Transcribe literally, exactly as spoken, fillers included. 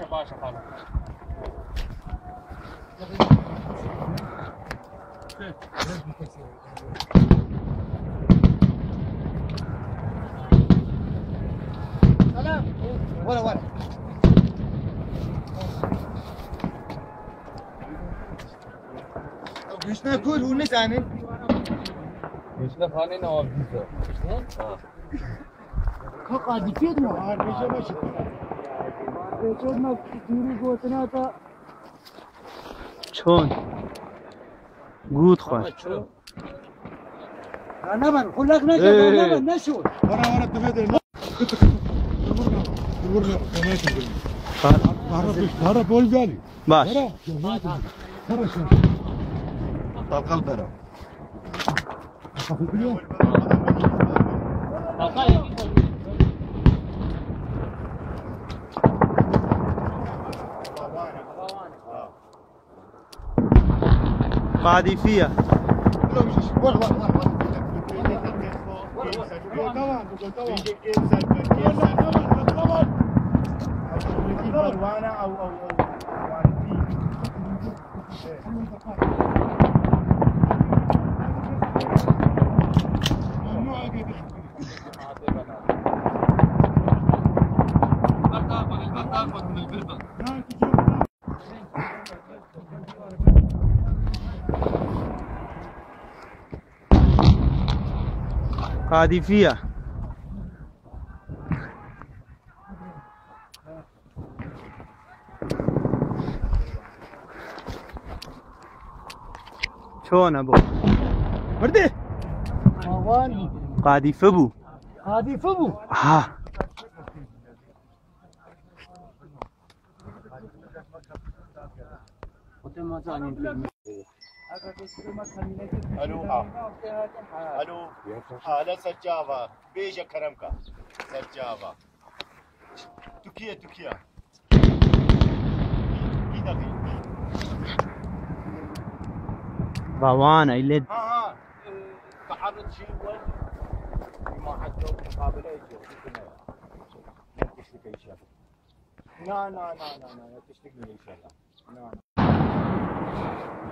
Başa, başa, pardon. Selam. Wara, wara. Gişne kur, hûn nizanin. Gişne xanê ne wa bîza. Ha. Ka qadîfiyê de. Arbêje baş. Arbêje me dûrî gotina te. Çon? Gût xwe. Raneber, xulak neke, Ee. Raneber, neşo. Wara, wara, dime de. Dur vurma, dur vurma. Para, para, para bol gel. Baş. Para, para, para, para. Talkal para. Qadîfiye. Qadîfiye. Çona bû? Mirdî. Awan. Qadîfe bû. Qadîfe bû. Ha. Alo, ha. Alo, ale serçava. Bêje kerem ka. Serçava. Tukiye, tukiye. Bir dakika. Bawana, ile. Ha, ha. Ee, تعرض شيء وين؟ ما حد مقابلة يجي. Na, na, na, na, na, ya tiştik mi inşallah? Na, na.